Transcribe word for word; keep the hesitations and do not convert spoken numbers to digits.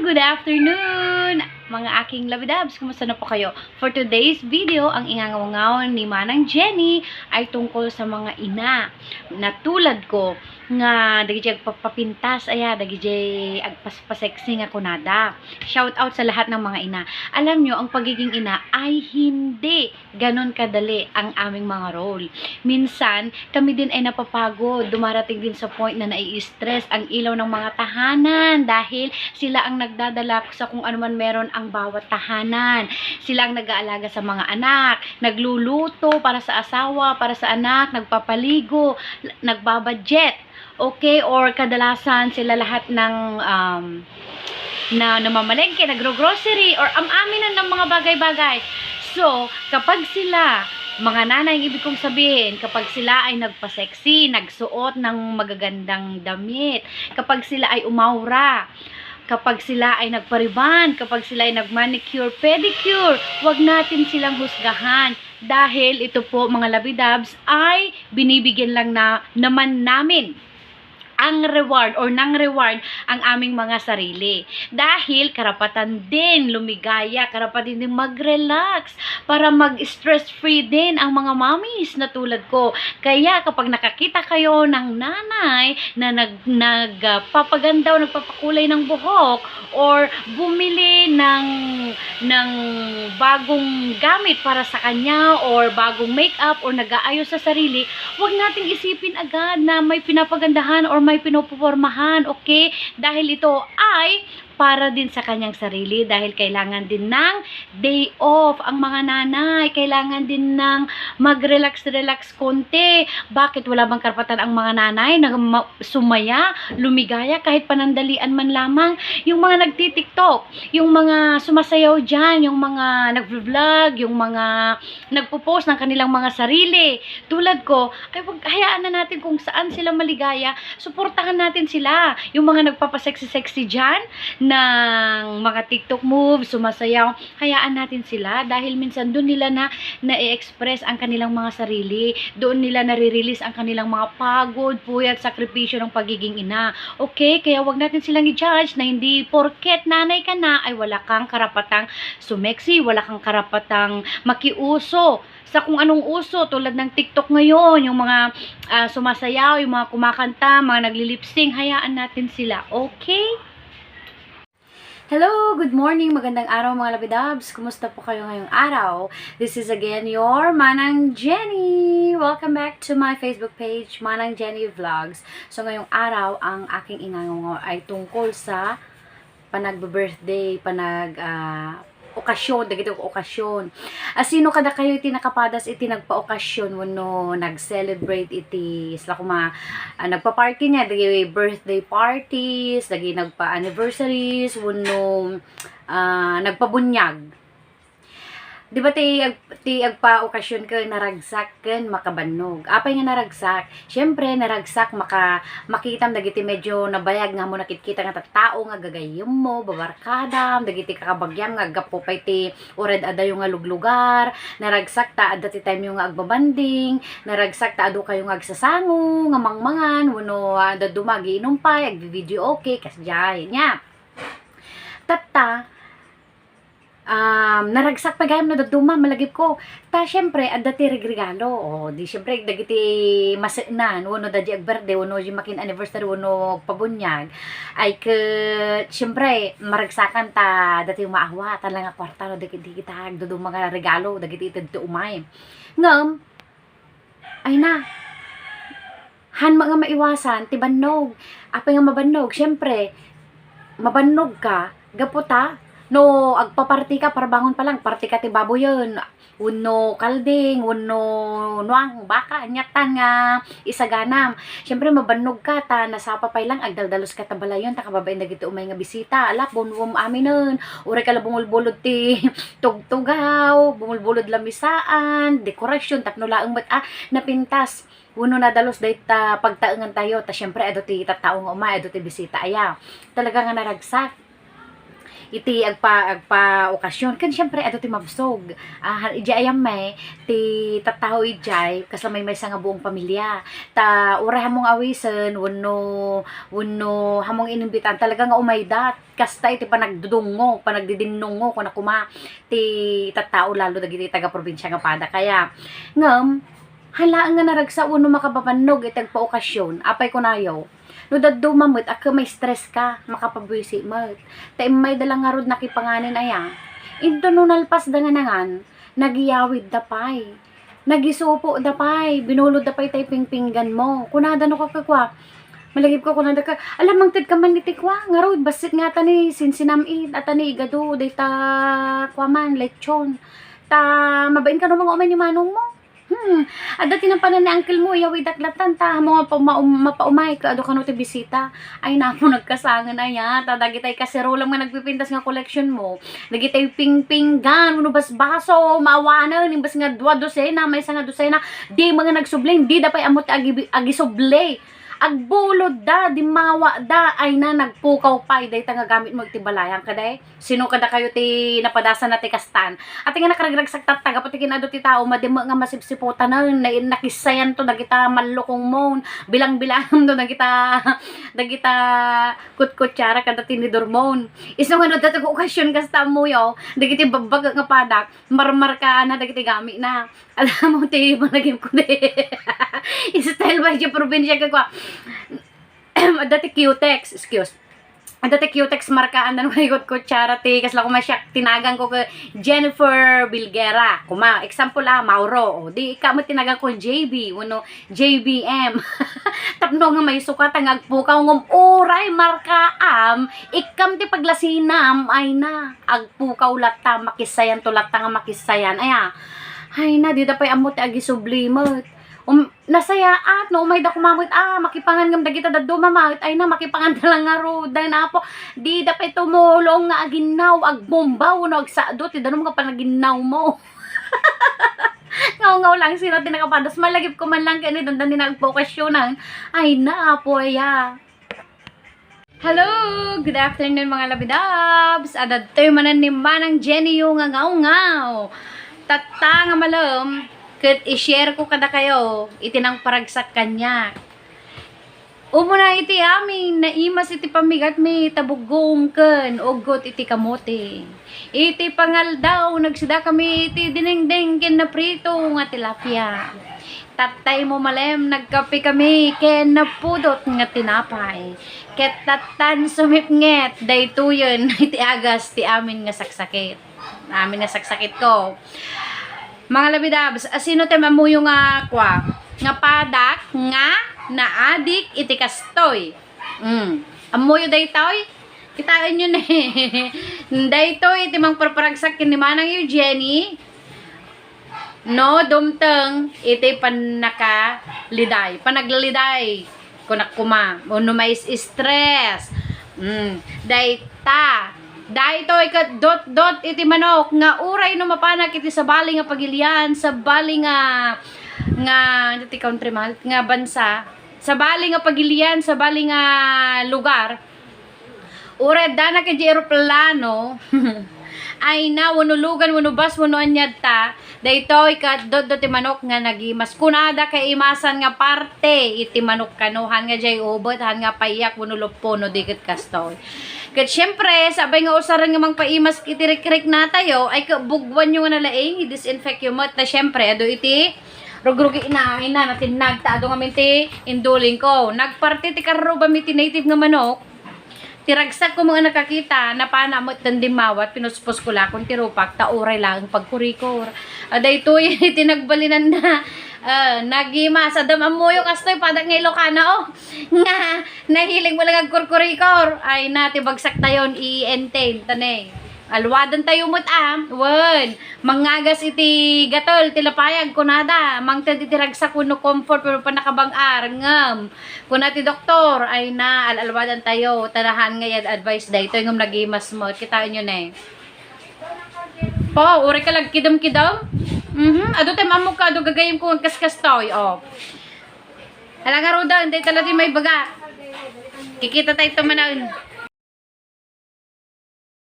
Good afternoon, mga aking labidabs. Kumusta na po kayo? For today's video, ang ingangawngaw ni Manang Jenny ay tungkol sa mga ina na tulad ko nga dagiti agpapapintas, aya, dagiti agpaspaseksi nga kunada. Shout out sa lahat ng mga ina. Alam nyo, ang pagiging ina ay hindi ganon kadali ang aming mga role. Minsan, kami din ay napapagod. Dumarating din sa point na nai-stress ang ilaw ng mga tahanan dahil sila ang nagdadala sa kung ano man meron ang bawat tahanan. Sila ang nag-aalaga sa mga anak, nagluluto para sa asawa, para sa anak, nagpapaligo, nagbabudget. Okay? Or kadalasan sila lahat ng, um, na namamalengke, nagro-grocery, or am-aminan ng mga bagay-bagay. So, kapag sila, mga nanay, ang ibig kong sabihin, kapag sila ay nagpa-sexy, nagsuot ng magagandang damit, kapag sila ay umawra, kapag sila ay nagpa-rebond, kapag sila ay nag-manicure, pedicure, wag natin silang husgahan. Dahil ito po, mga labidabs, ay binibigyan lang na naman namin ang reward or nang reward ang aming mga sarili. Dahil karapatan din lumigaya, karapatan din mag-relax para mag-stress free din ang mga mommies na tulad ko. Kaya kapag nakakita kayo ng nanay na nag, nagpapaganda o nagpapakulay ng buhok or bumili ng ng bagong gamit para sa kanya or bagong makeup or nag-aayos sa sarili, wag nating isipin agad na may pinapagandahan or may pinopopormahan, okay? Dahil ito ay para din sa kanyang sarili, dahil kailangan din ng day off ang mga nanay, kailangan din ng mag-relax-relax konti. Bakit, wala bang karapatan ang mga nanay na ma-, sumaya, lumigaya kahit panandalian man lamang? Yung mga nagti-TikTok, yung mga sumasayaw diyan, yung mga nagvo-vlog, yung mga nagpo-post ng kanilang mga sarili. Tulad ko, ay, wag, hayaan na natin kung saan sila maligaya. Suportahan natin sila. Yung mga nagpapa-sexy-sexy diyan ng mga TikTok moves, sumasayaw, hayaan natin sila dahil minsan doon nila na na-express ang kanilang mga sarili. Doon nila nare-release ang kanilang mga pagod, puyat, sakripisyo ng pagiging ina. Okay? Kaya wag natin silang i-judge na hindi porket nanay ka na ay wala kang karapatang sumexy, wala kang karapatang makiuso sa kung anong uso tulad ng TikTok ngayon, yung mga, ah, sumasayaw, yung mga kumakanta, mga nagli-lip sync, hayaan natin sila. Okay? Hello, good morning, magandang araw, mga labidabs. Kumusta po kayo ngayong araw? This is again your Manang Jenny. Welcome back to my Facebook page, Manang Jenny Vlogs. So ngayong araw, ang aking ingangaw ay tungkol sa panagbe-birthday, panag, ah, okasyon, dagiti okasyon. Asino kadakayo iti nakapadas iti nagpaokasyon wenno nag-celebrate iti, sila kuma, ah, nagpa-party niya, dagiti birthday parties, dagiti nagpa-anniversaries, wenno, ah, nagpabunyag? Di ba ti ag-, ti agpaokasyon ket naragsak ken makabannog? Apay nga naragsak? Siyempre, naragsak maka-, makitam dagiti medyo nabayag nga ammo nakitkita nga tattao nga gagayyemmo, babarkadam, dagiti kakabagiam nga aggapu pay ti ured adayo nga luglugar, naragsak ta adda ti time yo nga agbabanding, naragsak ta adu kayo nga agsasango, nga mangmangan, wenno, ah, dadduma agiinum pay, agvi-videoke, kasdiay, nia. Tatta, um, naragsak pay gayam no dadduma, malagipko. Ta, siyempre, adda ti regregalo. O, di, siyempre, dagiti maseknan, wenno daydi agberde, wenno di makin anniversary, wenno agpabunyag. Ay, ket, siyempre, maragsakan ta, dati maawa, ta la nga kuarta, no, dagiti, dagiti agduduma nga regalo, dagiti itedto umay. Ngem, ay na, han nga maiwasan ti bannog. Apay nga mabannog? Siyempre, mabannog ka, gapu ta, no agpaparti ka, parbangon pa lang, parti ka ti baboyen, wenno kalding, wenno nuang, baka, aniatan nga isaganam. Siyempre, mabannog ka, ta nasapa pay lang, agdaldalus ka ta balayon, ta kababain dagiti umay nga bisita. Ala, bumwom aminen, uray ka la bumulbulod ti tugtugaw, bumulbulod lamisaan, dekorasyon, tapno laeng met a napintas wenno nadalus dayta pagtaengan tayo. Ta siyempre, adu ti tattao nga umay, adu ti bisita aya. Talaga nga naragsak. iti agpa-, agpa-okasyon. Ken siyempre, adu ti mabsog. Ah, idiay ayam met, ti tattao idiay, kasla maymaysa nga buong pamilya. Ta, uray hammong awisen, wenno, wenno hammong inimbitan, talaga nga umaydat. Kasta iti panagdudungngo, panagdidinnungngo, kuna koma, ti tattao lalo dagiti taga-probinsia nga pada kaya. Ngem, hala nga naragsak wenno makapapannog iti agpa-okasyon, apay kunayo? No dadduma met a ke ma-stress ka, makapabuisi met. Ta immayda la ngarud nakipanganen aya. Inton no nalpasda nga nangan, nagyawidda pay. Nagisupoda pay, binulodda pay tay pingpingganmo. Kunada no kakakua, malagipko kunada ka, "Ala, mangted ka man iti kua, ngarud, bassit nga ata ni sinsinam-it, ata ni igado, dayta kua man, lechon. Ta mabain kano nga umay ni manongmo?" Hmm, adda ti napanan ni uncle mo, iyawidak latan, ta, mo nga pa-, maum-, mapaumay, ka adu kano ti bisita. Ay, napo, nagkasangen aya, ta dagitay kaserolam nga nagpipintas nga koleksyon mo, dagitay pingpinggan, wenno basbaso, maawanen, imbes nga dua dosena, maysa nga dosena, di man nga nagsubli, dida pay ammo ti agi-, agisubli. Agbulodda, dimmawada, ay na, nagpukaw pay, dayta nga gamit mo iti balayang, kaday? Sino kadakayo ti napadasan na ti kastan? Ati nga nakaragsak tatta, gapu ti kinado ti tao, madimmek nga masipsiputan na, na, nakissayan to, dagita mallukong mon, bilang-bilang to, dagita, dagita kutkutsara kada tinidor mon. Isu nga no, dati okasyon kasta mo yo, dagiti babbag nga padak, marmarka na dagiti gamit na. Alam mo, ti malagim ko di. Style by the probinsya ka kwa. Dati cutex, excuse. Adda ti cutex markaan, dan way kutkutsara ti kasla kuma siak, tinagan ko ke Jennifer Bilguera. Kuma, example, ah, Mauro. O, di ikka met tinagan ko J B, wenno J B M. Tapno nga maisukat nga agpukaw ngem uray markaam, ikkam ti paglasinam, ay na, agpukaw latta, makissayan to latta nga makissayan. Aya, ay na, dida pay ammo ti agisubli met. Um, nasayaat no umayda kuma met, ah, makipangan ngem dagita dadduma met, ay na, makipangan da lang ngarud, ay na, apo, dida pay tumulong nga aginnaw, agbomba, wenno agsado ti danum nga panaginnaw mo. Ngaw-ngaw lang, sino ti nakapadas? Malagip ko man lang kani dandan ni nagpokasyonan. Ay na, apo, aya. Hello! Good afternoon, mga labidabs! Adadtoy manen ni Manang Jenny yu nga ngawngaw. Tatta nga malem, ket i-share ko kadakayo iti nangparagsak kaniak. Umuna iti amin, naimas iti pammigatmi, ta buggong ken uggot iti kamote. Iti pangaldaw, nagsidakami iti dinengdeng ken naprito nga tilapia. Tattay mo malem, nagkapekami ken napudot nga tinapay. Ket tattan sumipnget, daytoyen iti agas ti amin nga saksakit. Amin nga saksakit ko. Mga labidabs, asino ti ammoyo nga kua? Nga padak nga naadik iti kastoy. Mm. Ammoyo daytoy? Kitaenyo ne. Daytoy ti mangparparagsak ken ni Manang Eugenie. No, dumteng iti pannakaliday, panaglaliday, kunak kuma, wenno mais-stress. Mm, dayta, daytoy ket dotdot iti manok nga uray no mapanak iti sabali nga pagilian, sabali nga, nga, iti country man, nga bansa, sabali nga pagilian, sabali nga lugar, uray addanak iti eroplano, ay na, wenno lugan, wenno bus, wenno aniadta, daytoy ket dotdot ti manok nga nagimas. Kunada kaimasan nga parte iti manok kano, han nga diay ubet, han nga payak, wenno luppo, no di ket kastoy. Ket siempre, sabay nga usaren nga mangpaimas iti rikriknatayo, ay ket bugwanyo nga nalaing, i-disinfect yo met. Ta siempre, adu iti rugrugi na, ay na, natinnag, ta adu ngamin ti induling ko. Nagparte ti karrubam iti native nga manok, Ti ragsak ko nga nakakita, napana met ken dimmawat, pinuspos ko lakon ti rupak, ta uray laeng pagkurikor. A, daytoy ti nagbalinanda. A, nagimas, adda ammoyo kastoy, padak nga Ilocana, o. Nga, nahiling mo lang agkurkurikor. Ay na, ti bagsak tayon, i-entertain, tanay. Alwadan tayo met, a. Wen, mangagas iti gatel, ti lapayag, kunada. Mangted iti ragsak wenno comfort, wenno pannakabang-ar, ngem. Kuna ti doktor, ay na, al-alwadan tayo, ta nahan nga i-advise daytoy ngem nagimas met. Kitaenyo ne. Po, uray ka lagkidem-kidem. Mhm, adu tay mammog ka, adu gagayem ko nga kaskastoy, o. Hala ngaruden, dayta la ti maibaga. Kikita tayo tumanan.